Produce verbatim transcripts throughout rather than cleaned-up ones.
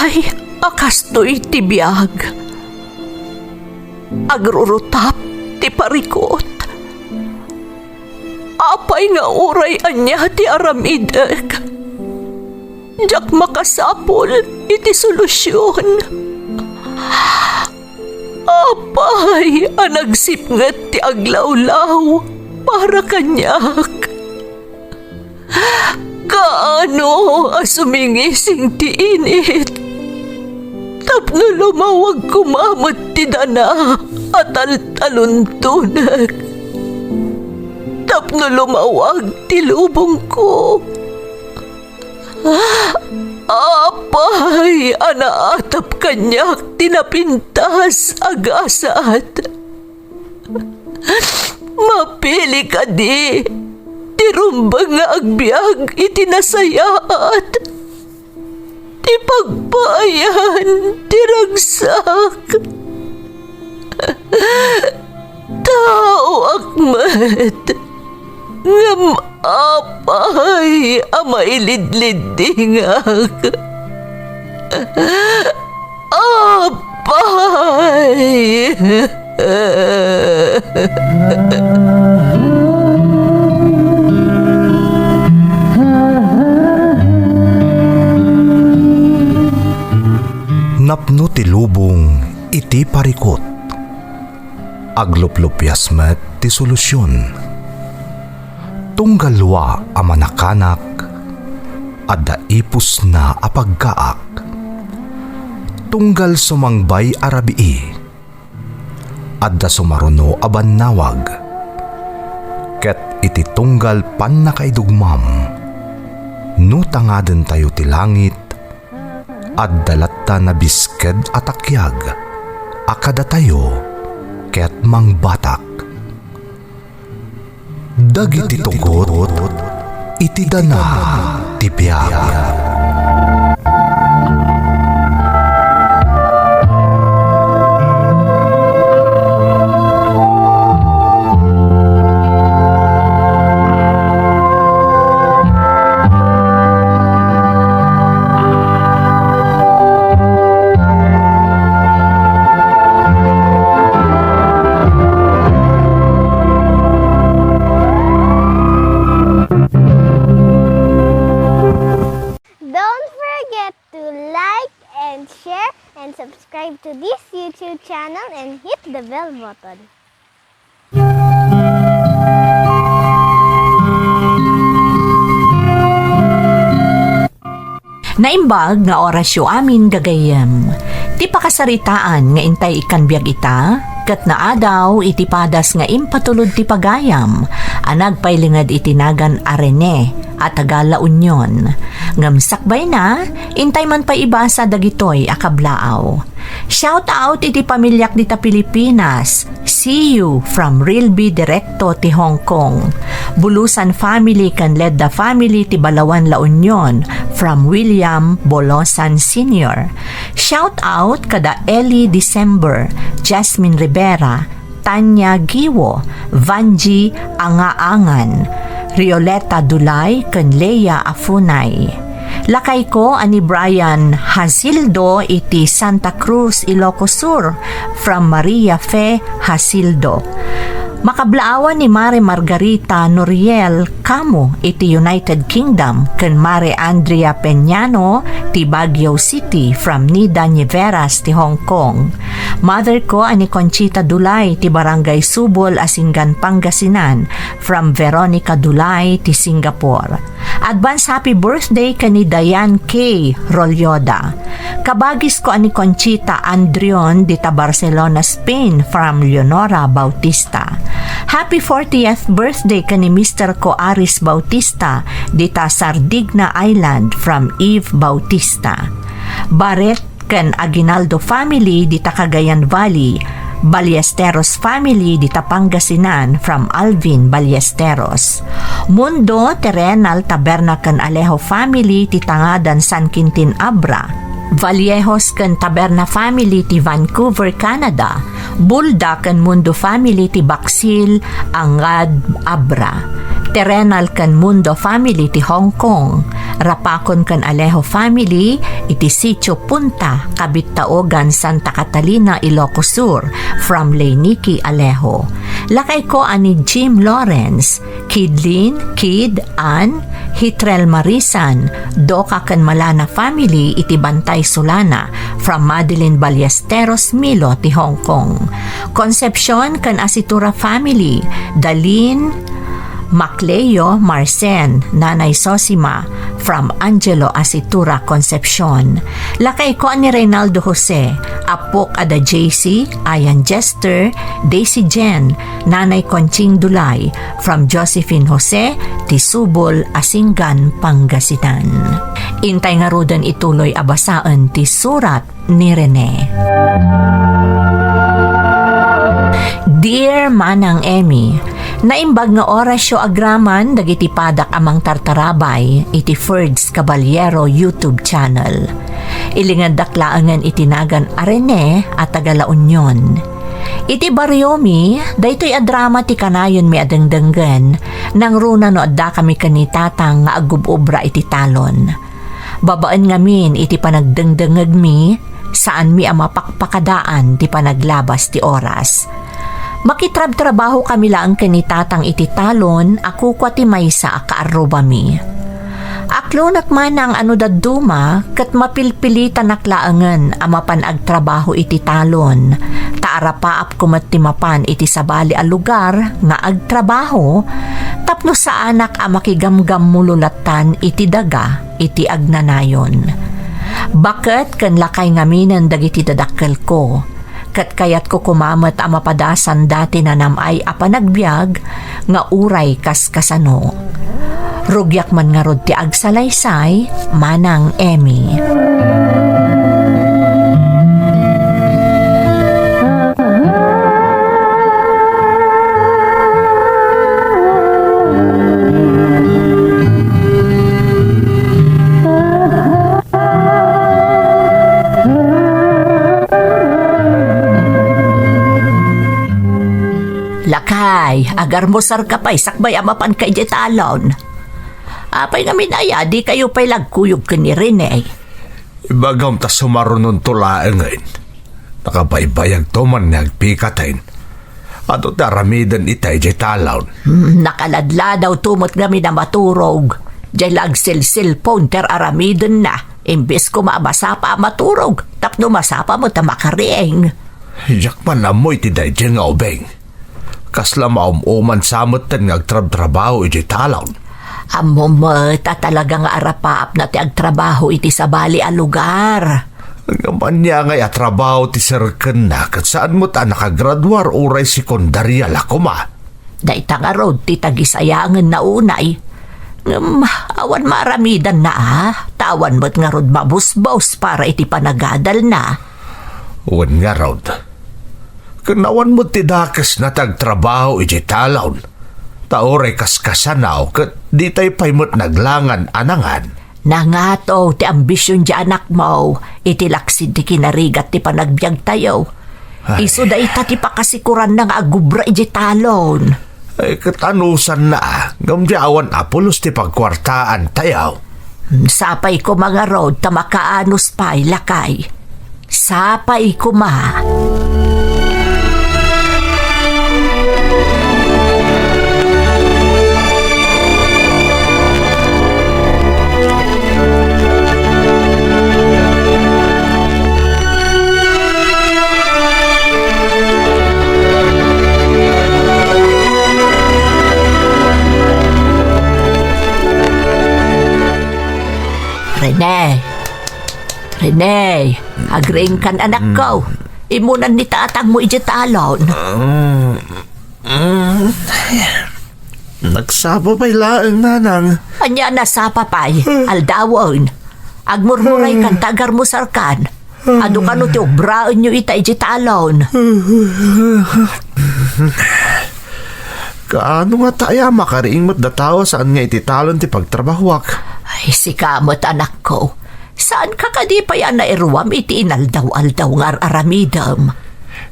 Ay, a kastoy ti biag. Agrurutap ti parikut. Apay nga uray ania ti aramidek, diak makasapul iti solusion. Apay a nagsipnget ti aglawlaw para kaniak? Kaano a sumingising ti init tapno lumawag koma met ti dana a taltaluntonek, tapno lumawag ti lubongko? Apay a naatap kaniak ti napintas a gasat? Mapili kadi ti rumbeng nga agbiag iti nasayaat, ti pagpaayan ti ragsak? Taoak met, ngem apay a mailidliddingak? Apay! Napno ti lubong iti parikut. Agluplupias met ti solusion. Tunggal dua a manakanak, adda ipusna a pagkaak. Tunggal sumangbay a rabii, adda sumaruno a bannawag. Ket iti tunggal pannakaidugmam, no tangadentayo ti langit, adda latta nabisked a takiag a kadatayo ket mangbatak. Dagiti tugot iti dana ti biag. Don't forget to like and share and subscribe to this YouTube channel and hit the bell button. Naimbag nga orasyo amin, gagayyem. Ti pakasaritaan nga intay ikkan biag ita, ket naadaw iti padas nga impatulod ti pagayam a nagpailinged iti nagan a Rene a taga La Union. Ngem sakbayna, intay man pay ibasa dagitoy a kablaaw. Shout out iti pamiliak dita Pilipinas. See you from Rilby Directo ti Hong Kong. Bulusan family ken Ledda family ti Balawan, La Union, from William Bolosan Senior. Shout out kada Eli December, Jasmine Rivera, Tanya Giwo, Vanji Angaangan, Rioleta Dulay, ken Lea Afunay. Lakayko a ni Brian Hasildo iti Santa Cruz, Ilocos Sur, from Maria Fe Hasildo. Makablaawan ni Mare Margarita Noriel Kamo iti United Kingdom ken Mare Andrea Peñano ti Baguio City from Nida Niveras ti Hong Kong. Mother ko a ni Conchita Dulay ti Barangay Subol, Asingan, Pangasinan, from Veronica Dulay ti Singapore. Advance happy birthday ken ni Diane K Rolyoda. Kabagis ko a ni Conchita Andrion dita Barcelona, Spain, from Leonora Bautista. Happy fortieth birthday ken ni Mister ko Aris Bautista dita Sardinia Island, from Eve Bautista. Barret ken Aguinaldo family dita Cagayan Valley, Ballesteros family dita Pangasinan from Alvin Ballesteros. Mundo, Terrenal, Taberna ken Alejo family ti Tangadan, San Quintin, Abra. Vallejos ken Taberna family ti Vancouver, Canada. Bulda ken Mundo family ti Baksil, Angad, Abra. Terrenal ken Mundo family ti Hong Kong. Rapakon ken Alejo family iti Sitio Punta, Kabit Taogan, Santa Catalina, Ilocos Sur, from Lay Nikki Alejo. Lakayko a ni Jim Lawrence, Kidlin, Kid, Ann, Hitrel Marisan, Doka ken Malana family iti Bantay Solana, from Madeline Ballesteros Milo ti Hong Kong. Concepcion ken Asitura family, Dalin, Macleo, Marcen, Nanay Sosima, from Angelo Asitura Concepcion. Lakayko a ni Reynaldo Jose, apok a da J C, Ayan Jester, Daisy Jen, Nanay Conching Dulay, from Josephine Jose, ti Subol, Asingan, Pangasinan. Intay ngaruden ituloy a basaen ti surat ni Rene. Dear Manang Emmy, naimbag nga orasyo agraman dagiti padak a mangtartarabay iti Ferds Caballero YouTube channel. Ilingedak laengen iti nagan a Rene a taga La Union. Iti bariomi, daytoy a drama ti kanayonmi a dengdenggen, nangruna no addakami ken ni Tatang nga agub-obra iti talon. Babaen ngamin iti panagdengdengngegmi, saanmi a mapakpakadaan ti panaglabas ti oras. Makitrabtrabahokami laeng ken ni Tatang iti talon a kukua ti maysa a kaarrubami. Aklonak manang a no dadduma ket mapilpilitanak laengen a mapan agtrabaho iti talon, ta arapaapko met ti mapan iti sabali a lugar nga agtrabaho tapno saanak a makigamgammulo lattan iti daga iti agnanayon. Baket ken lakay ngaminen dagiti dadakkelko, ket kayatko koma met a mapadasanda ti nanam-ay a panagbiag nga uray kaskasano. Rugiak man ngarud ti agsalaysay, Manang Emmy. Lakay, agarmusarka pay sakbay a mapanka idiay talon. Apay ngamin aya, dikayo pay la agkuyog ken ni Rene? Ibagam ta sumarunonto laengen. Nakabaybayagto man nga agpikaten. Adu ti aramiden ita idiay talon. Hmm, nakaladladawto met ngamin a maturog. Diay la agselselpon ti ar-aramidenna. Imbes koma a masapa a maturog, tapno masapa met a makariing. Diak man ammo iti daydiay nga ubing. Kasla maum-uman sa metten nga agtrabtrabaho idiay talon. Ammo met a talaga nga arapaapna ti agtrabaho iti sabali a lugar. Ngem ania ngay a trabaho ti serkenna ket saan met a nakagraduar uray sekundaria la koma? Dayta ngarud ti tagisayangenna unay. Ngem awan maaramidanna a, ta awan met ngarud mabusbos para iti panagadalna. Wen ngarud, ken awan met ti dakesna ti agtrabaho idiay talon, ta uray kaskasanaw ket ditay pay met naglangan a nangan. Nangato ti ambision ti anakmo iti laksid ti kinarigat ti panagbiagtayo. Ay. Isu dayta ti pakasikuranna nga agubra idiay talon. Ay, ket anusanna, ngem di awan a pulos ti pagkuartaantayo. Sapay koma ngarud ta makaanus pay, lakay. Sapay koma. Rene! Rene! Agriingkan, anakko. Mm. Immunan ni tatangmo idiay talon. Mm. Mm. Nagsapa pay laeng, nanang. Ania a nasapa pay? Aldawen. Agmurmuraykan ta agarmusarkan. Adu kano ti ubraenyo ita idiay talon? Kaano ngata aya a makariing met datawa saan nga iti talon ti pagtrabahuak? Ay, sika met, anakko. Saanka kadi pay a nairuam iti inaldaw-aldaw nga ar-aramidem?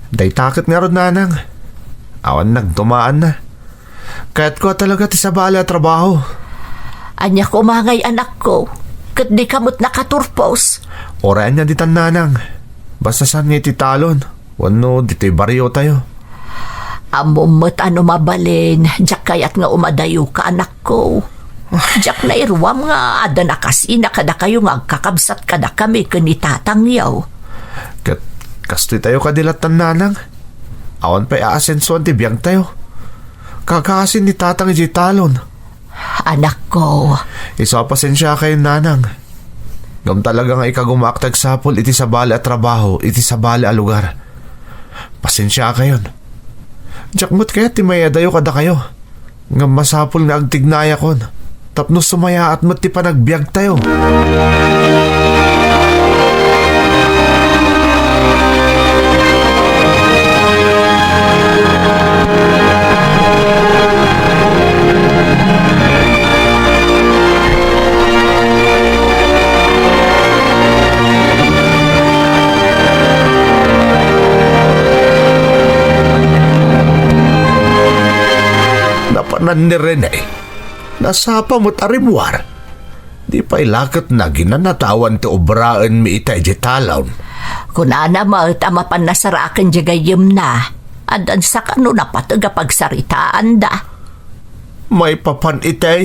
Dayta ket ngarud, nanang. Awan nagdumaanna. Kayatko a talaga ti sabali a trabaho. Ania koma ngay, anakko? Ket dika met nakaturpos? Uray ania ditan, nanang. Basta saan nga iti talon wenno ditoy bariotayo. Ammom met a no mabalin, diak kayat nga umadayoka, anakko. Diak nairuam nga adda nakasina kadakayo nga agkakabsat kadakami ken ni tatangyo. Ket kastoytayo kadi lattan, nanang. Awan pay aasensoan ti biagtayo. Kakaasin ni tatang idiay talon. Anakko. Isu a pasensiakayon, nanang. Ngem talaga nga ikagumaak ti agsapul iti sabali a trabaho, iti sabali a lugar. Pasensiakayon. Diak met kayat ti mayadayo kadakayo. Ngem masapul nga agtignayakon tapno sumayaat met ti panagbiagtayo. Napanan ni Rene. Nasapa met a rimmuar. Di pay la ket naginanatawan ti obraenmi ita idiay talon. Kunana met a mapan nasaraken diay gayyemna. Addan sa kano napateg a pagsaritaanda. Maipapan itay?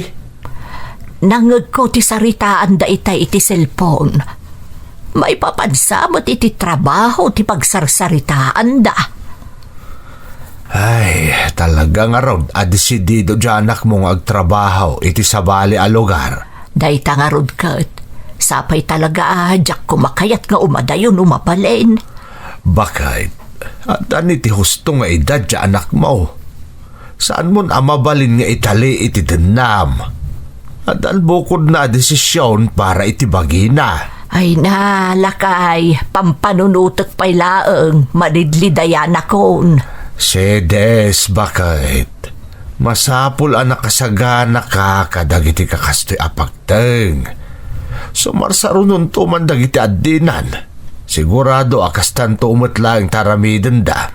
Nangngegko ti saritaanda itay iti cellphone. Maipapan sa met iti trabaho ti pagsarsaritaanda. Ay, talaga ngarud a desidido ti anakmo nga agtrabaho iti sabali a lugar. Dayta ngarud ket, sapay talaga a diak koma kayat nga umadayo no mabalin. Baket, addan iti husto nga edad ti anakmo. Saanmon a mabalin nga itali iti dennam. Addan bukodna a desisyon para iti bagina. Ay na, lakay, pampanunotek pay laeng, malidlidayanakon. Sedes, baket. Masapul a nakasaganaka kadagiti kakastoy a pagteng. Sumarsarunonto man dagiti addinan. Sigurado a kastanto met laeng ti aramidenda.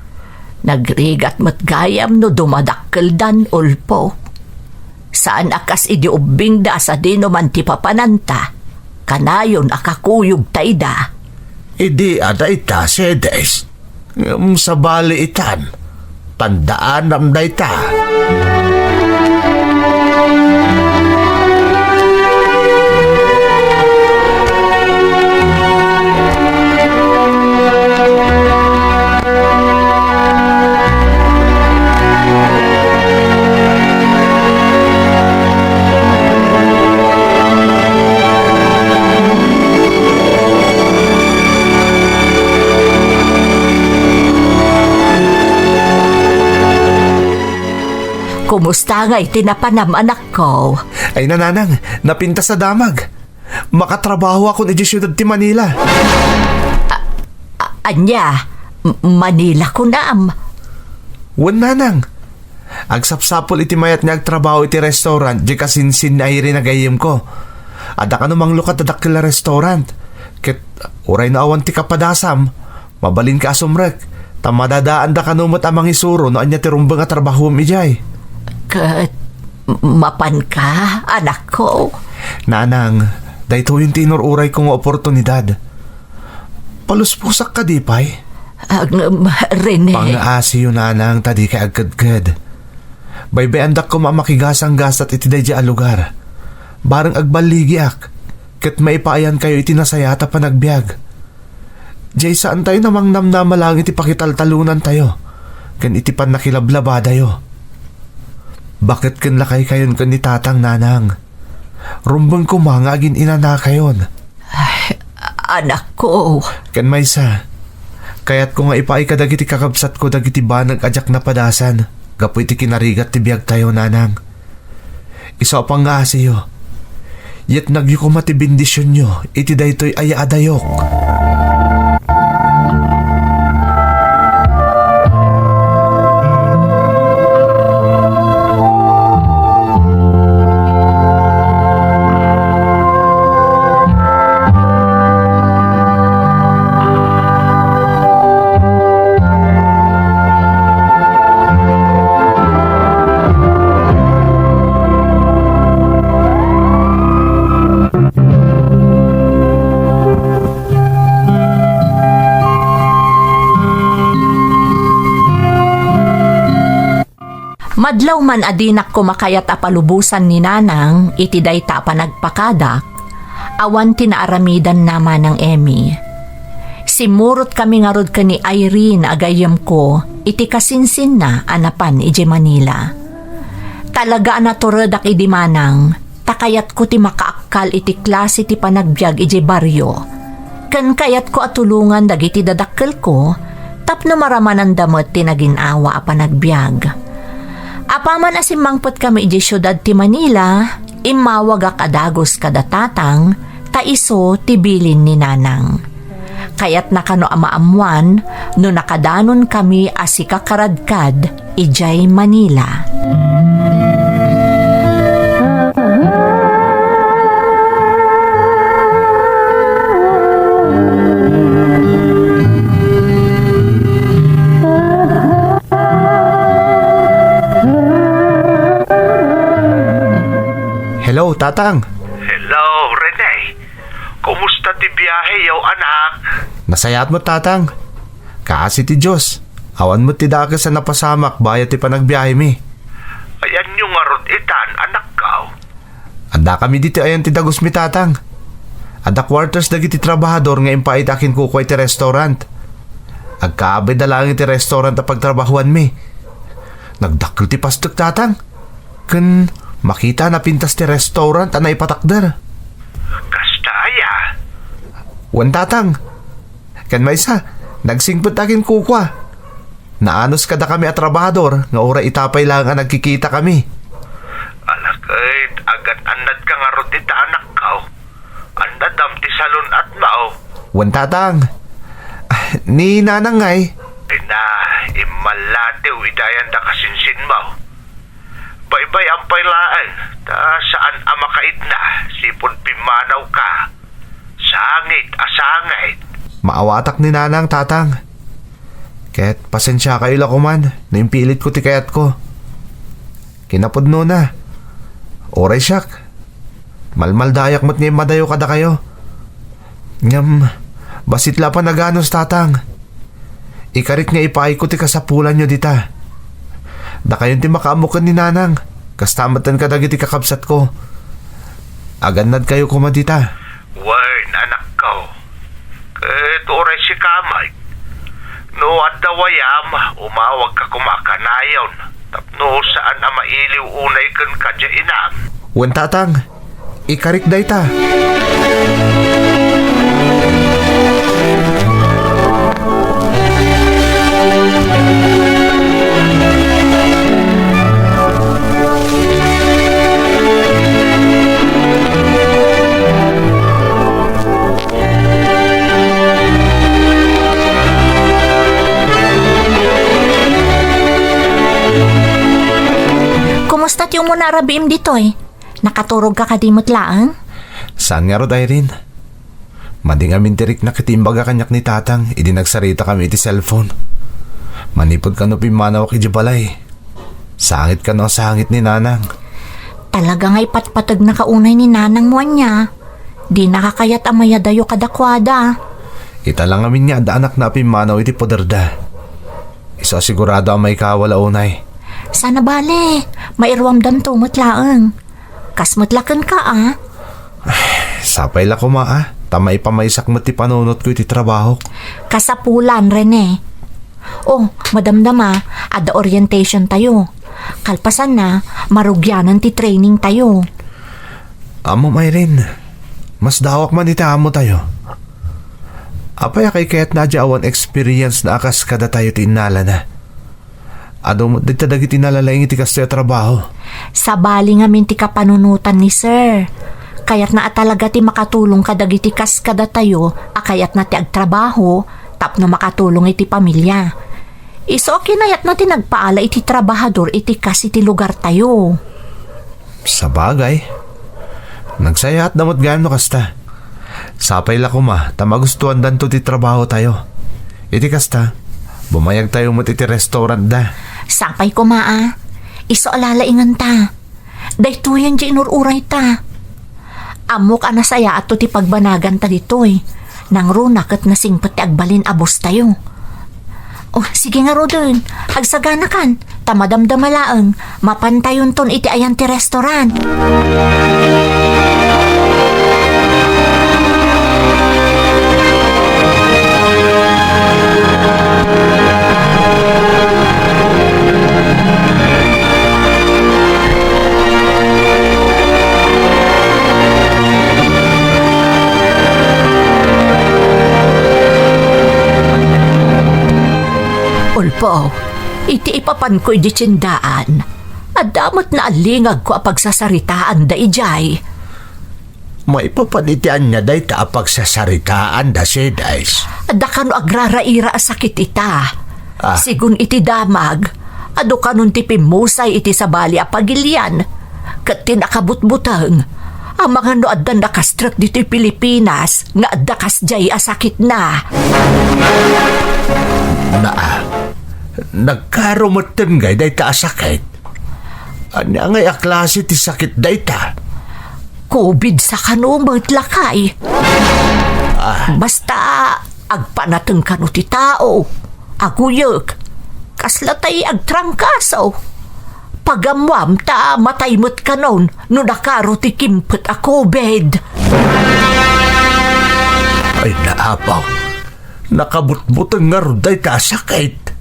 Nagrigat met gayam no dumadakkeldan, Ulpo. Saan a kas idi ubbingda a sadino man ti papananta, kanayon a kakuyogta ida. Idi a dayta, Sedes, ngem sabali itan, tandaanam dayta. Kumusta ngay ti napanam, anakko? Ay, nanang, napintas a damag. Makatrabahoakon idiay siudad ti Manila. A-, a-, ania? M-, Manila kunam? Wen, nanang. Agsapsapul iti mayat nga agtrabaho iti restaurant diay kasinsin ni Irene a gayyemko. Adda kano manglukat a dakkel a restaurant. Ket uray no awan ti kapadasam, mabalinka a sumrek, ta madadaanda kano met a mangisuro no ania ti rumbeng a trabahoem idiay. Ket mapanka, anakko? Nanang, daytoyen ti inur-urayko nga oportunidad. Palusposak kadi pay? Ngem, Rene. Pangaasiyo, nanang, ta dikay agkedked. Baybay-andak koma a makigasanggasat iti daydiay a lugar. Bareng agballigiak, ket maipaayankayo iti nasayaat a panagbiag. Diay saantayo namangmamnama laeng iti pakitaltalonantayo ken iti pannakilablabadayo. Baket ken lakaykayon ken ni Tatang, nanang. Rumbeng koma nga agin-inanakayon. Ay, anakko. Ken maysa, kayatko nga ipaay kadagiti kakabsatko dagiti banag a diak napadasan gapu iti kinarigat ti biagtayo, nanang. Isu a pangaasiyo, yetnagyo koma ti bendisionyo iti daytoy a yaadayok. Madlaw man a dinak koma kayat a palubosan ni Nanang iti dayta a panagpakadak, awan ti naaramidanna, Manang Emmy. Simmurotkami ngarud ken ni Irene a gayyemko iti kasinsinna a napan idiay Manila. Talaga a naturedak idi, Manang, ta kayatko ti makaakkal iti klase ti panagbiag idiay barrio. Ken kayatko a tulongan dagiti dadakkelko tapno maramananda met ti nagin-awa a panagbiag. Apaman a simmangpetkami idiay siudad ti Manila, immawagak a dagus kada tatang, ta isu ti bilin ni Nanang. Kayatna kano a maammoan no nakadanonkami a sikakaradkad idiay Manila. Hello, Tatang. Hello, Rene. Kumusta ti biaheyo, anak? Nasayaat met, Tatang. Kaasi ti Dios, awan met ti dakes a napasamak bayat ti panagbiahemi. Ayanyo ngarud itan, anakko? Addakami ditoy ayan ti dagusmi, Tatang. Adda quarters dagiti trabahador nga impaayda a kinkukua iti restaurant. Agkabayda laeng iti restaurant a pagtrabahuanmi. Nagdakkel ti pastek, Tatang. Ken makita a napintas ti restaurant a naipatakder. Kasta aya? Wen, Tatang. Ken maysa, nagsingpet a kinkukua. Naanus kadakami a trabahador nga uray ita pay laeng a nagkikitakami. Ala ket, agan-annadka ngarud ita, anakko? Annadam ti salun-atmo? Wen, Tatang. Ah, ni Nanang ngay? Ina, immallatiw iti ayan da kasinsinmo. Baybay-am pay laeng, ta saan a makaidna, sipud pimmanawka. Sangit a sangit. Maawatak ni Nanang, Tatang. Ket pasensiakayo la koman no impilitko ti kayatko. Kinapudnona, uray siak, malmaldayak met nga immadayo kadakayo. Ngem, bassit la a panaganus, Tatang. Ikarik nga ipaayko ti kasapulanyo dita. Dakayon ti makaammo ken ni Nanang, kasta metten kadagiti kakabsatko. Agannadkayo koma dita. Wen, anakko. Ket uray sika met. No adda wayam, umawagka koma kanayon tapno saan a mailiw unay kenka diay inam. Wen, Tatang, ikarik dayta. Kumusta ti umuna a rabiim ditoy? Nakaturogka kadi met laeng? Saan ngarud, Irene. Madi ngamin ti riknak iti imbaga kaniak ni Tatang idi nagsaritakami iti cellphone. Manipud kano pimmanawak idiay balay, sangit kano a sangit ni Nanang. Talaga nga ipatpategnaka unay ni Nanangmo ania. Dinaka kayat a mayadayo kadakuada. Ita la ngamin nga adda anakna a pimmanaw iti poderda. Isu a sigurado a maikawala unay. Saan a bale, mairuamdanto met laeng. Kas met la kenka, a? Sapay la koma, a, ta maipamaysak met ti panunotko iti trabahok. Kasapulan, Rene. O, madamdama, adda orientation tayo. Kalpasanna, marugianan ti training tayo. Ammom, Irene, masdaawak man iti ammo tayo. Apay a kayatna a diay awan experience na a kas kadatayo ti innalana? Adu met dita dagiti nalalaing iti kastoy a trabaho. Sabali ngamin ti kapanunotan ni Sir. Kayatna a talaga ti makatulong kadagiti kas kadatayo a kayatna ti agtrabaho tapno makatulong iti pamilya. Isu a kinayatna ti nagpaala iti trabahador iti kas iti lugartayo. Sabagay. Nagsayaat da met gayam no kasta. Sapay la koma ta magustuandanto ti trabaho tayo. Iti kasta, bumayag tayo met iti restaurant da. Sapay koma a. Isu a lalainganta. Daytoyen ti inur-urayta. Ammok a nasayaatto ti pagbanaganta ditoy. Nangruna ket nasingpet ti agbalin a boss tayo. O, sige ngaruden. Agsaganakan. Ta madamdama laeng, mapantayonton iti ayan ti restaurant. Ulpo, iti ipapanko idiay tiendaan, adda met naalingagko a pagsasaritaanda idiay. Maipapan iti ania dayta a pagsasaritaanda, Sedes? Adda kano agraraira a sakit ita. Ah. Sigun iti damag, adu kanon ti pimmusay iti sabali a pagilian, ket ti nakabutbuteng, amangan no adda nakastrek ditoy Pilipinas nga adda kasdiay a sakitna. Naa, nagkaro metten ngay dayta a sakit? Ania ngay a klase ti sakit dayta? Covid sa kano met, lakay. Ah. Basta, agpanateng kano ti tao, aguyek, kasla tay agtrangkaso. Pagammuam ta matay met kanon no nakaro ti kimpet a covid. Ay, naapaw. Nakabutbuteng ngarud dayta a sakit.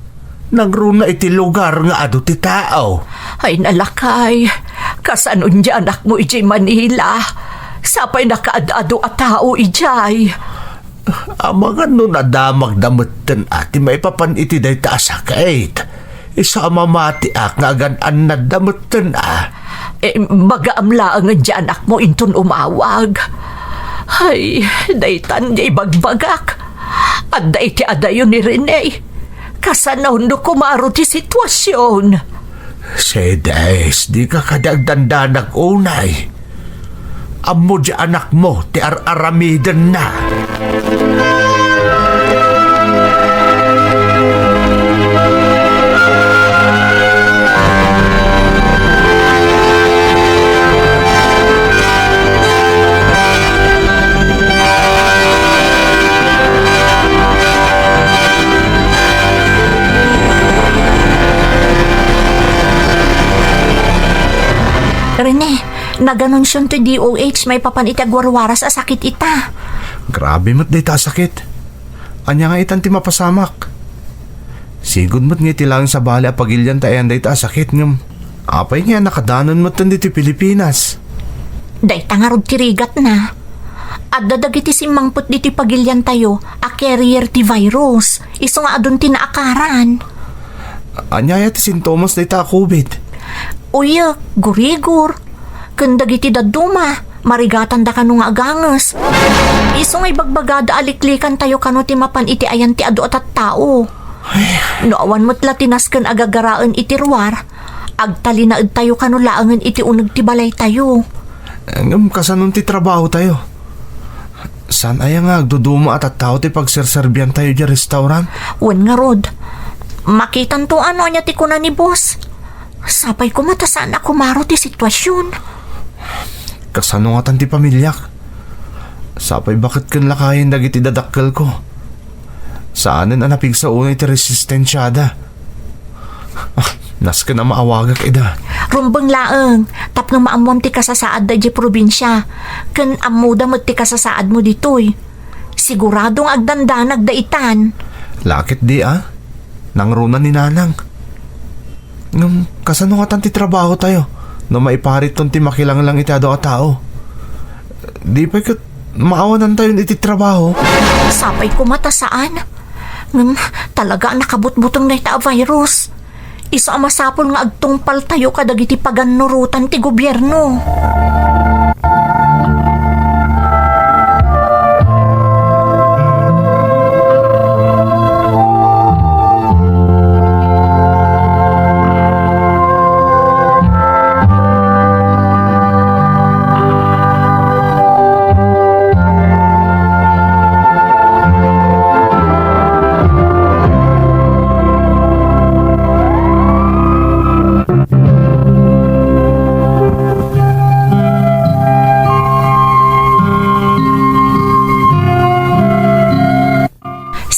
Nangruna iti lugar nga adu ti tao. Ay, nalakay. Kasano diay anakmo idiay Manila? Sapay nakaad-adu a tao idiay. Amangan no nadamagda metten a ti maipapan iti dayta a sakit. Isu a mamatiak nga agan-annadda metten a. Eh, bagaam laeng diay anakmo inton umawag. Ay, daytan diay bagbagak. Adda iti adayo ni Rene. Kasano no kumaro ti situasion? Sedes, dika kadi agdandanag unay. Ammo diay anakmo ti ar-aramidenna. Rene, naganunsio ti D O H maipapan iti agwarwaras a sakit ita. Grabe met dayta a sakit. Ania nga itan ti mapasamak? Sigud met nga iti laeng sabali a pagilian ti ayan dayta a sakit ngem apay nga nakadanon metten ditoy Pilipinas? Dayta ngarud ti rigatna. Adda dagiti simmangpet ditoy pagiliantayo a carrier ti virus, isu nga adun ti naakaran. Ania aya ti sintomas dayta a covid? Uyek, gurigor, ken dagiti dadduma, marigatanda kano nga aganges. Isu nga ibagbagada a liklikantayo kano ti mapan iti ayan ti adu a tattao. Ay. No awan met la ti nasken a gagaraen iti ruar, agtalinaedtayo kano laengen iti uneg ti balaytayo. Ngem kasanon ti trabahotayo? Saan aya nga agduduma a tattao ti pagserserbiantayo idiay restaurant? Wen ngarud, makitanto no ania ti kuna ni boss. Sapay koma ta saan a kumaro ti situasion. Kasano ngatan ti pamiliak? Sapay baket ken lakayen dagiti dadakkelko. Saanen a napigsa unay ti resistensiada. Ah, nasken a maawagak ida. Rumbeng laeng, tapno maammoam ti kasasaadda idiay probinsia, ken ammoda met ti kasasaadmo ditoy. Sigurado nga agdandanag daytan. Lakit di, a? Nangruna ni Nanang. Ngem, kasano ngatan ti trabahotayo no maipariton ti makilanglang iti adu a tao? Di pay ket maawanantayon iti trabaho? Sapay koma ta saan. Ngem, talaga a nakabutbuteng dayta a virus. Isu a masapul nga agtungpaltayo kadagiti pagannurotan ti gobierno.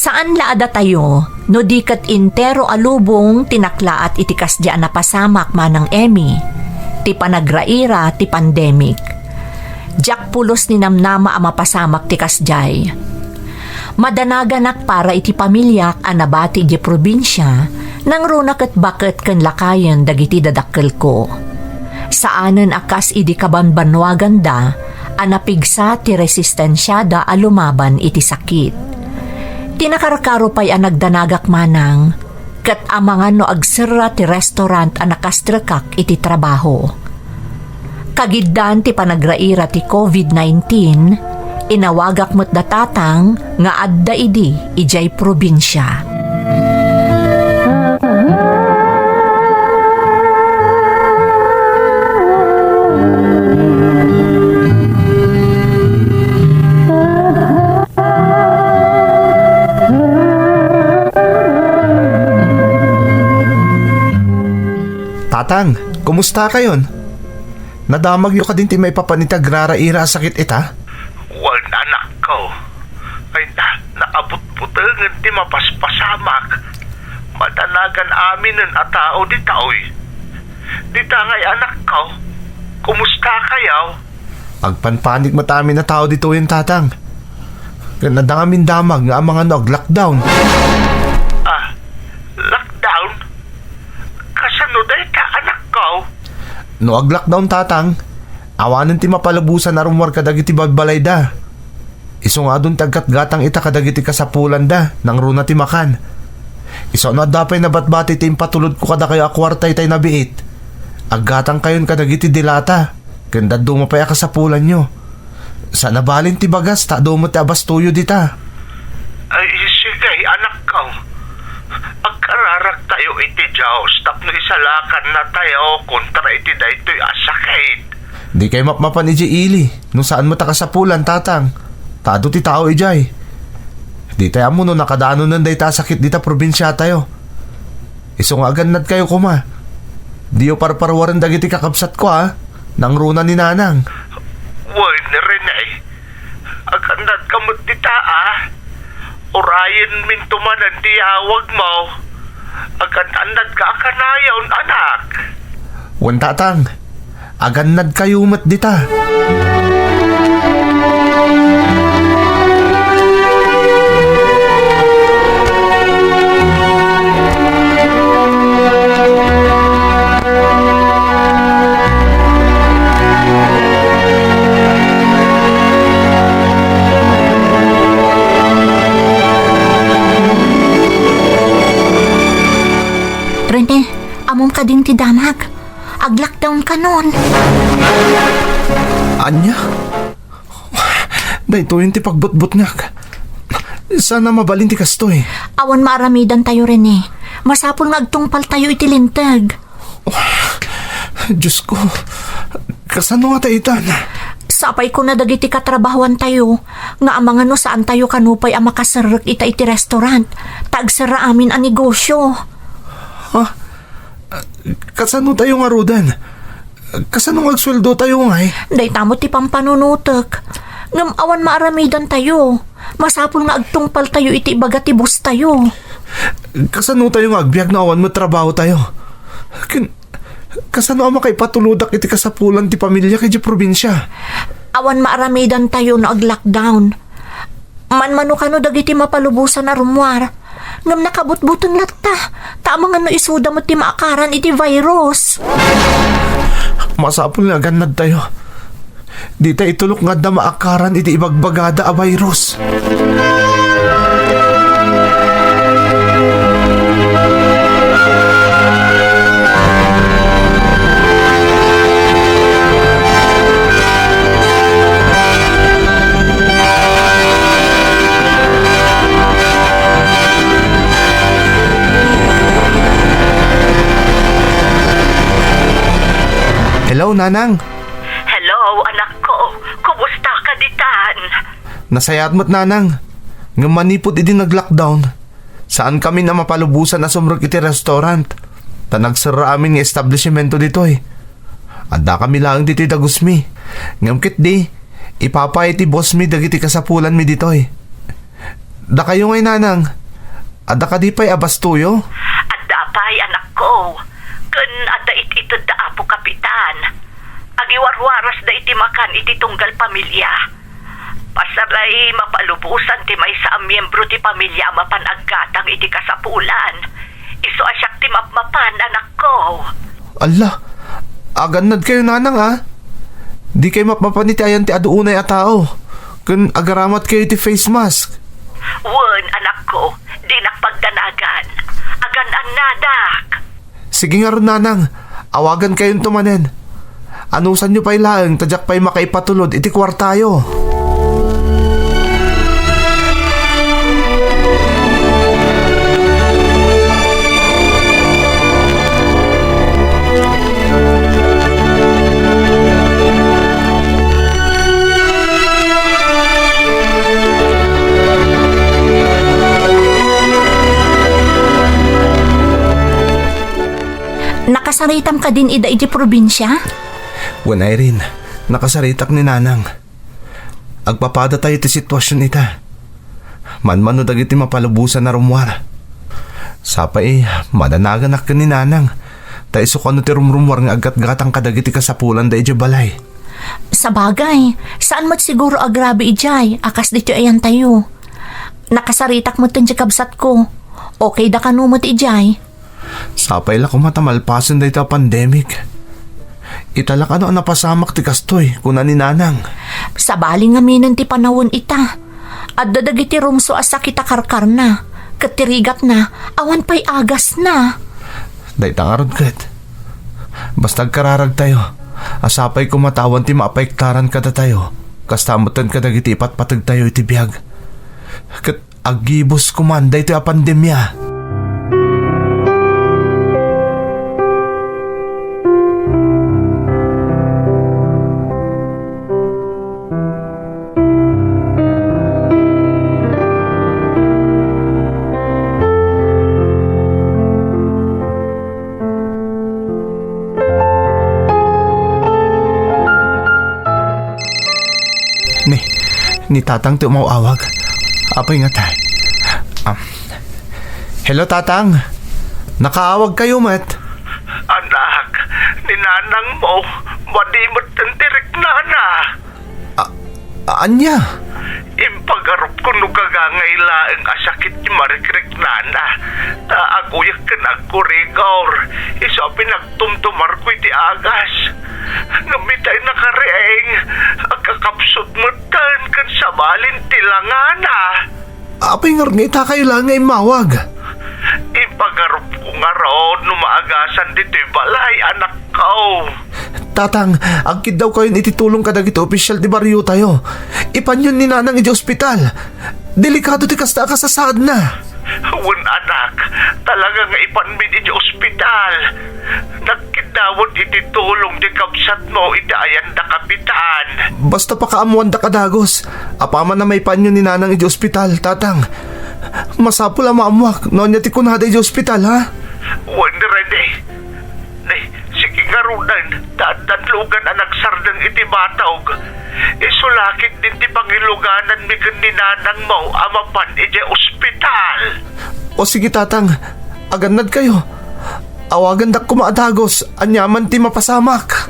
Saan la a datayo, No di ket entero a lubong ti naklaat iti kasdi a napasamak, Manang Emmy, ti panagraira ti pandemic. Diak pulos ni namnama a mapasamak ti kasdiay. Madanaganak para iti pamiliak a nabati idiay probinsia, nangruna ket baket ken lakayen dagiti dadakkelko. Saanen a kas idi kabanbannuaganda a napigsa ti resistensiada a lumaban iti sakit. Ti nakarkaro pay a nagdanagak manang, ket amangan no agserra ti restaurant a nakastrekak iti trabaho. Kagiddan ti panagraira ti covid nineteen, inawagak met da tatang nga adda idi idiay probinsia. Tatang, kumusta kayon? Nadamagyo kadin ti maipapan iti agraraira a sakit ita? Wen, anakko. Ay, na, nakabutbutengen ti mapaspasamak. Madanagan aminen a tao ditoy. Dita ngay, anakko. Kumusta kayo? Agpanpanik met amin a tao ditoyen, tatang. Ken adda ngamin damag nga amangan no ag-lockdown. Ah, lockdown? Kasano dayta, anakko? No ag-lockdown, tatang, awanen ti mapalubosan a rummuar kadagiti balbalayda. Isu nga adun ti aggatgatang ita kadagiti kasapulanda, nangruna ti makan. Isu no adda pay nabatbati ti impatulodko kadakayo a kuarta itay nabiit, aggatangkayon kadagiti dilata. Ken dadduma pay a kasapulanyo. Saan a balin ti bagas ta adu met ti abastoyo dita. Ay, sige, anakko. Agkararaktayo iti Dios tapno isalakannatayo kontra iti daytoy a sakit. Dikay mapmapan idiay ili, no saan met a kasapulan, tatang. Ta adu ti tao idiay. Ditay ammo no nakadanonen dayta a sakit dita probinsiatayo. Isu nga agannadkayo koma. Diyo parparuaren dagiti kakabsatko, a. Nangruna ni Nanang. Wen, Rene. Agannadka met dita, a. Urayenminto manen ti yawagmo. Agan-annadka a kanayon, anak. Wen, tatang. Agannadkayo met dita. Rene, ammom kadin ti damag. Ag-lockdown kanon. Ania? Daytoyen ti pagbutbutngak. Saan a mabalin ti kastoy. Awan maaramidantayo, Rene. Masapul nga agtungpaltayo iti linteg. Diosko, kasano nga ta itan? Sapay kuna dagiti katrabahoantayo nga amangan no saantayo kano pay a makaserrek ita iti restaurant, ta agserra amin a negosyo. Ha? Kasano tayo ngaruden? Kasano nga agsueldo tayo ngay? Dayta met ti pampanunotek. Ngem awan maaramidantayo. Masapul nga agtungpaltayo iti ibaga ti boss tayo. Kasano tayo nga agbiag no awan met trabaho tayo? Ken, kasano a makaipatulodak iti kasapulan ti pamiliak idiay probinsia? Awan maaramidantayo no ag-lockdown. Manmano kano dagiti mapalubosan a rummuar, ngem nakabutbuteng latta, ta amangan no isuda met ti maakaran iti virus. Masapul nga agannadtayo. Dita itulok nga adda maakaran iti ibagbagada a virus. Hello, Nanang. Hello, anakko. Kumusta ka ditan? Nasayaat met, Nanang. Ngem manipud idi nag-lockdown, saan kami a mapalubosan a sumrek iti restaurant. Ta nagserra amin nga establishmento ditoy. Adda kami laeng ditoy dagusmi. Ngem ketdi, ipapay ti boss mi dagiti kasapulanmi ditoy. Dakayo ngay, Nanang, Adda kadi pay a bastoyo? Adda pay, anakko. Ken adda it-ited da Apo Kapitan. Agiwarwarasda iti makan iti tunggal pamilia. Pasaray, mapalubosan ti maysa a miembro ti pamilia a mapan aggatang iti kasapulan. Isu a siak ti mapmapan, anakko. Alla, agannadkayo, nanang, a? Dikay mapmapan iti ayan ti adu unay a tao. Ken agaramatkayo iti face mask. Wen, anakko, dinak pagdanagan. Agan-annadak. Sige ngarud, nanang, awagankayonto manen. Anusanyo pay laeng ta diak pay makaipatulod iti kuartayo. Nakasaritam kadin ida iti probinsia? Wen, Irene, nakasaritak ni nanang. Agpapadatayo ti situasion ita. Manmano dagiti mapalubosan a rummuar. Sapay, mananaganak ken ni nanang. Ta isu kano ti rumrummuar nga aggatgatang kadagiti kasapulanda idiay balay. Sabagay, saan met siguro a grabe idiay a kas ditoy ayantayo. Nakasaritak met ken ti kabsatko. Okay da kano met idiay. Sapay la koma ta malpasen dayta a pandemic. Ita la kano a napasamak ti kastoy, kuna ni nanang. Sabali ngamin ti panawen ita. Adda dagiti rumso a sakit a karkarna, ket ti rigatna, awan pay agasna. Dayta ngarud ket. Basta agkararagtayo, a sapay koma ta awan ti mapaiktaran kadatayo, kasta metten kadagiti ipatpategtayo iti biag. Ket aggibus koman daytoy a pandemia. Ni, ni Tatang ti umaw-awag. Apay ngata? Ah, hello, Tatang. Nakaawagkayo met. Anak, ni nanangmo, madi met ti riknana. A-, ania? Impagarupko no gagangay laeng a sakit ti marikriknana. Ta aguyek ken agkurigor. Isu a pinagtumtumarko iti agas. Ngem itay nakariing, agkakapsut metten ken sabalin ti langana. Apay ngarud nga itakay laeng nga immawag? Impagarupko ngarud no maagasan ditoy balay, anakko. Tatang, agkiddawkayon iti tulong kadagiti opisial ti barriotayo. Ipanyon ni nanang idiay ospital. Delikado ti kasta a kasasaadna. Wen, anak, talaga nga ipanmin idiay ospital. Nagkiddawat iti tulong ti kabsatmo iti ayanda, Kapitan. Basta pakaammoandak a dagus. Apaman a maipanyo ni nanang idiay ospital, Tatang. Masapul a maammoak no ania ti kunada idiay ospital, ha? Wen, Rene. Nay, sige ngaruden, ta addan lugan a nagsardeng iti batog. Isu la ketdin ti pangilugananmi ken ni nanangmo a mapan idiay ospital. O sige, Tatang. Agannadkayo. Awagandak koma a dagus, aniaman ti mapasamak.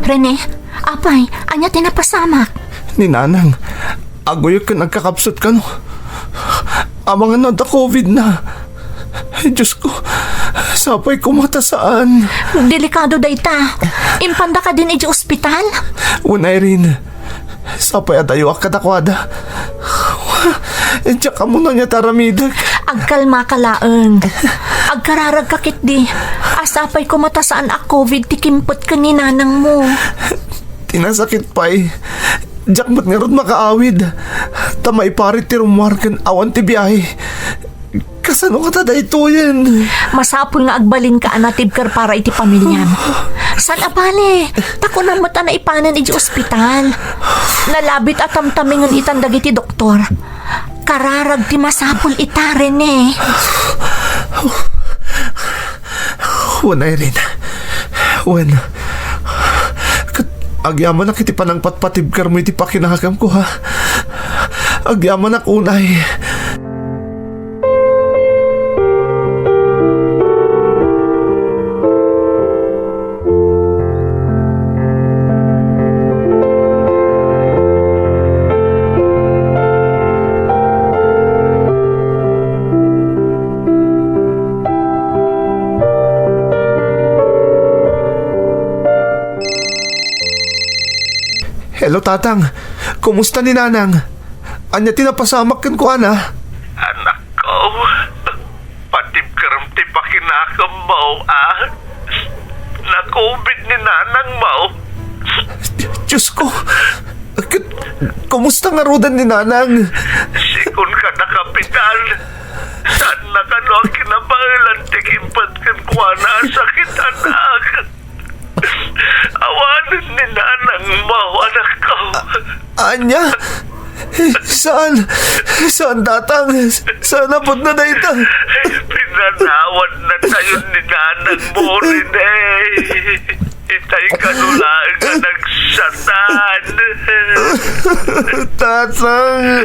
Rene, apay, ania ti napasamak? Ni nanang, aguyek ken agkakapsut kano. Amangan no adda covid na. Ay, Diyos ko, sapay koma ta saan. Delikado dayta. Impanda kadin idiay ospital? Wen, Irene, sapay a dayoak kadakuada. Diak ammo no ania ti aramidek. Agkalmaka laeng. Agkararagka ketdi. A sapay koma ta saan a covid ti kimpet ken ni nanangmo. Ti nasakit pay, diak met ngarud makaawid. Ta maiparit ti rummuar ken awan ti biahe. Sano kata daytoyen? Masapul nga agbalinka a natibker para iti pamiliam. Saan a bale, ta kunam met a naipanen iti ospital. Nalabit a tamtamingen itan dagiti doktor. Kararag ti masapul ita, Rene. Wen, Irene. Wen. Ket agyamanak iti panangpatpatibkermo iti pakinakemko, ha? Agyamanak unay. Hello, Tatang. Kumusta ni Nanang? Ania ti napasamak kenkuana? Anakko, patibkerem ti pakinakemmo, a? Nakubit ni nanangmo. Diosko, ket kumusta ngaruden ni Nanang? Sigun kada kapitan, saanna kano a kinabaelan ti kimpet kenkuana a sakit, anak. Awanen ni nanangmo, anakko. Ania? Saan? Saan, Tatang? Saan a pudno dayta? Pinanawanna tayo ni nanangmo, Rene. Itay kano laeng a nagsatan. Tatang,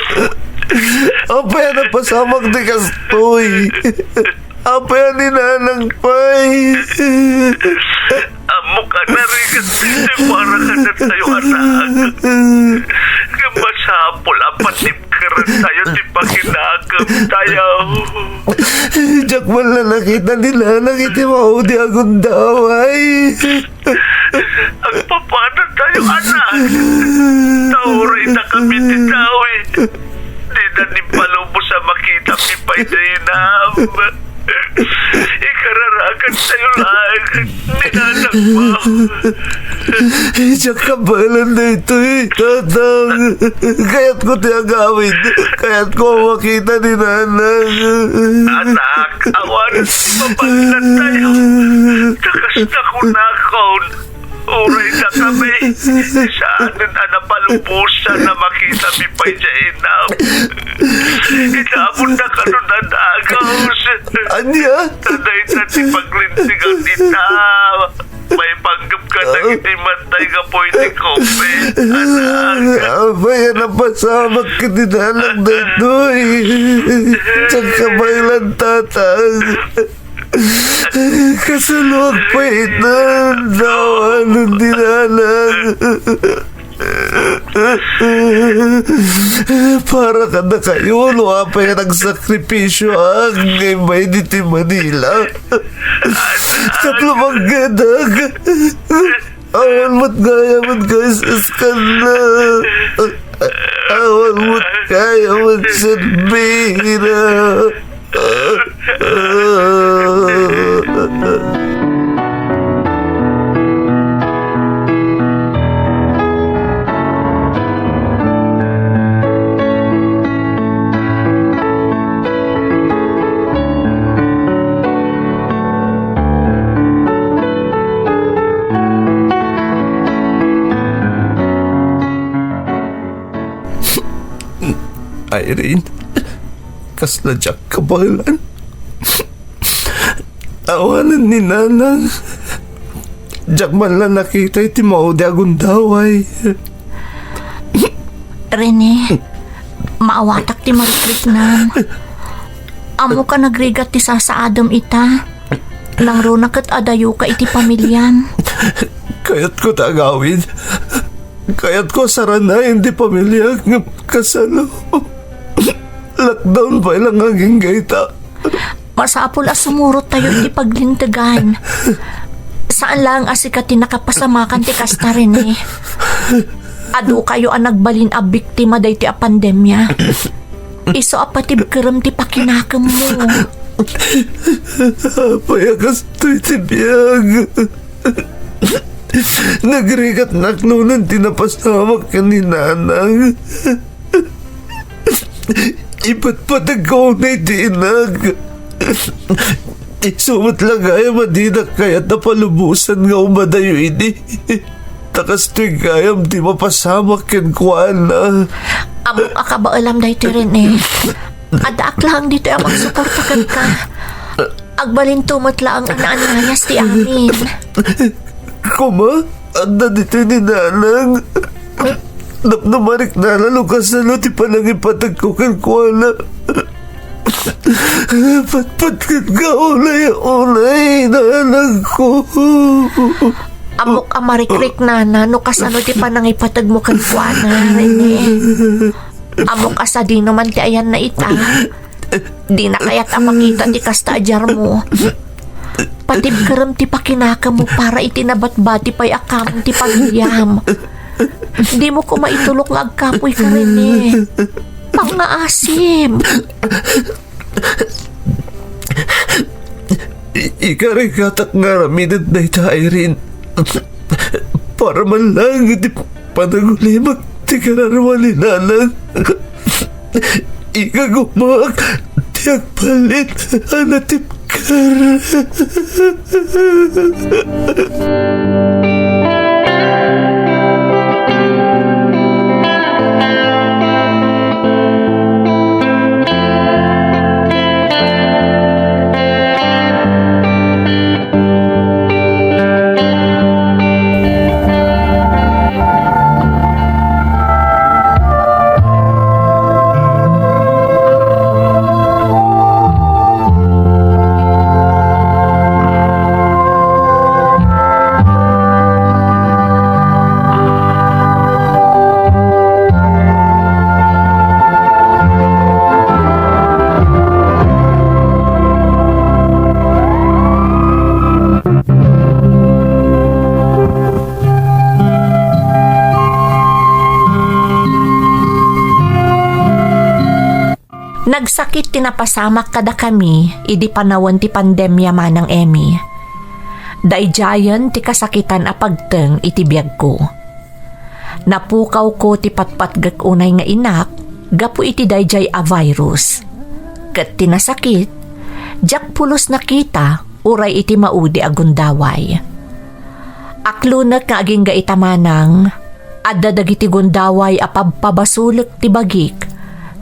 apay a napasamak ti kastoy? Apay a ni Nanang pay? Ammok a narigat ti para kadatayo, anak. Ngem masapul a patibkeren tayo ti pakinakemtayo. Diak man la nakita ni Nanang iti maudi a gundaway. Agpapada tayo, anak. Ta uray dakami ti dawit, dida ni palubos a makita ti pay dayta inam. Ikararakan tayo laeng ni nanangmo. Diak kabaelan daytoy, Tatang. Kayatko ti agawid. Kayatko a makita ni Nanang. Anak, awan, mapanlan tayo. Ta kasta kunakon, uray dakami, saanen a napalubosan a makitami pay dayta inam. Inamonna kano a dagus. Ania? Ta dayta ti paglintegan ita. Maipanggepka dagiti matay gapu iti covid, anak. Apay a napasamak ken ni Nanang daytoy? Diak kabaelan, Tatang. Kasaloak pay ita, awanen ni Nanang. Para kadakayo no apay a nagsakripisioak nga immay ditoy Manila tapno manggedak. Awan met gayam a kaisiskanna. Awan met gayam a serbina. Irene, kasla diak kabaelan. Awanen ni Nanang. Diak man la nakita iti maudi a gundaway. Rene, maawatak ti marikriknam. Ammok a nagrigat ti sasaadem ita. Nangruna ket adayoka iti pamiliam. Kayatko ti agawid. Kayatko a saranayen ti pamiliak ngem kasano? Lockdown pay la nga agingga ita. Masapul a sumurot tayo iti paglintegan. Saan laeng a sika ti nakapasamakan ti kasta, Rene. Adu kayo a nagbalin a biktima daytoy a pandemia. Isu a patibkerem ti pakinakemmo. Apay a kastoy ti biag? Nagrigat naklonan ti napasamak ken ni Nanang. Ipatpategko unay ti inak. Isu met la gayam a dinak kayat a palubosan nga umadayo idi. Ta kastoy gayam ti mapasamak kenkuana. Ammok a kabaelam daytoy, Rene. Addaak laeng ditoy a mangsuporta kenka. Agbalinto met laeng a naannayas ti amin. Koma, adda ditoy ni Nanang. Napno mariknana no kasano ti panangipategko kenkuana. Patpat kenka unay-unay, Nanangko. Ammok a marikriknana no kasano ti panangipategmo kenkuana, Rene. Ammok a sadino man ti ayanna ita. Dina kayat a makita ti kasta a diarmo. Patibkerem ti pakinakemmo para iti nabatbati pay a kameng ti pamiliam. Dimo koma itulok nga agkapuy ka, Rene. Pangngaasim. I-, ikarigatak nga aramiden dayta, Irene. Para man laeng iti panagulimak ti kararua ni Nanang. Ikagumaak ti agbalin a natibker. Nagsakit ti napasamak kadakami idi panawen ti pandemia, Manang Emmy. Daydiayen ti kasakitan a pagteng iti biagko. Napukawko ti patpatgek unay nga inak gapu iti daydiay a virus. Ket ti nasakit, diak pulos nakita uray iti maudi a gundaway. Aklonek nga agingga ita, Manang, adda dagiti gundaway a pabpabasolek ti bagik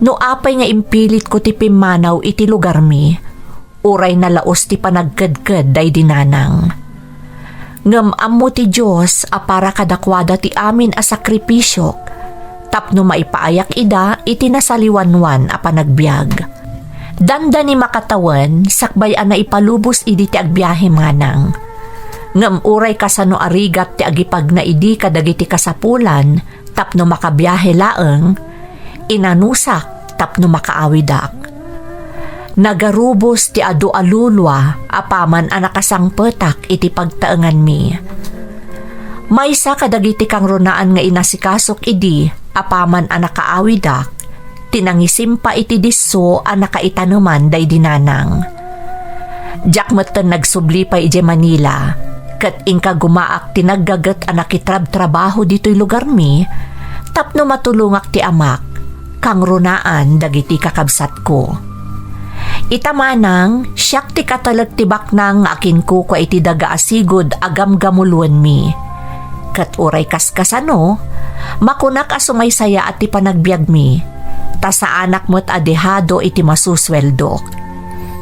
no apay nga impilitko ti pimmanaw iti lugarmi, uray nalaos ti panagkedked daydi Nanang. Ngem ammo ti Dios a para kadakuada ti amin a sakripisiok tapno maipaayak ida iti nasaliwanwan a panagbiag. Dandani makatawen sakbay a naipalubos idi ti agbiahe, Manang. Ngem uray kasano a rigat ti agipagna idi kadagiti kasapulan tapno makabiahe laeng, inanusak tapno makaawidak. Nagarubos ti adu a lulua apaman a nakasangpetak iti pagtaenganmi. Maysa kadagiti kangrunaan nga inasikasok idi apaman a nakaawidak, ti nangisimpa iti disso a nakaitaneman daydi Nanang. Diak metten nagsubli pay idiay Manila, ket inkagumaak ti naggaget a nakitrabtrabaho ditoy lugarmi tapno matulongak ti amak, kangrunaan dagiti kakabsatko. Ita, Manang, siak ti katelek ti baknang nga akinkukua iti daga a sigud a gamgamuloenmi. Ket uray kaskasano, makunak a sumaysayaat ti panagbiagmi, ta saanak met a dehado iti masusueldok.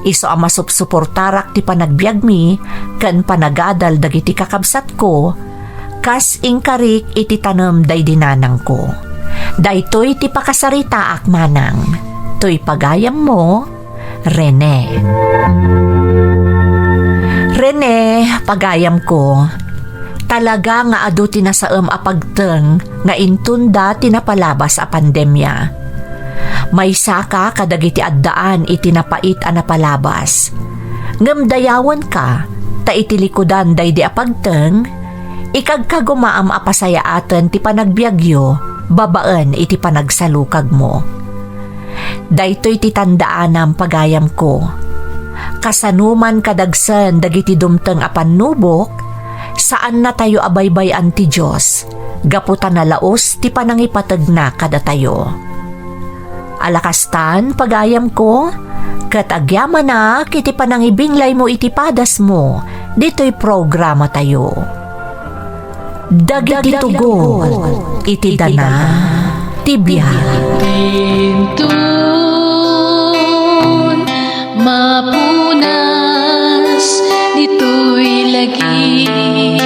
Isu a masupsuportarak ti panagbiagmi ken panagadal dagiti kakabsatko, kas inkarik iti tanem daydi nanangko. Daytoy ti pakasaritaak, Manang. Toy pagayammo, Rene. Rene, pagayamko, talaga nga adu ti nasaem a pagteng nga intunda ti napalabas a pandemia. Maysaka kadagiti addaan iti napait a napalabas. Ngem dayawenka, ta iti likudan daydi a pagteng, ikagkagumaam a pasayaaten ti panagbiagyo babaen iti panagsalukagmo. Daytoy ti tandaanam, pagayamko. Kasano man kadagsen dagiti dumteng a pannubok, saannatayo a baybay-an ti Dios gapu ta nalaos ti panangipategna kadatayo. Alakastan, pagayamko, ket agyamanak iti panangibinglaymo iti padasmo ditoy programatayo. Dagiti tugot iti dana ti biag. Inton mapunas ditoy lagi.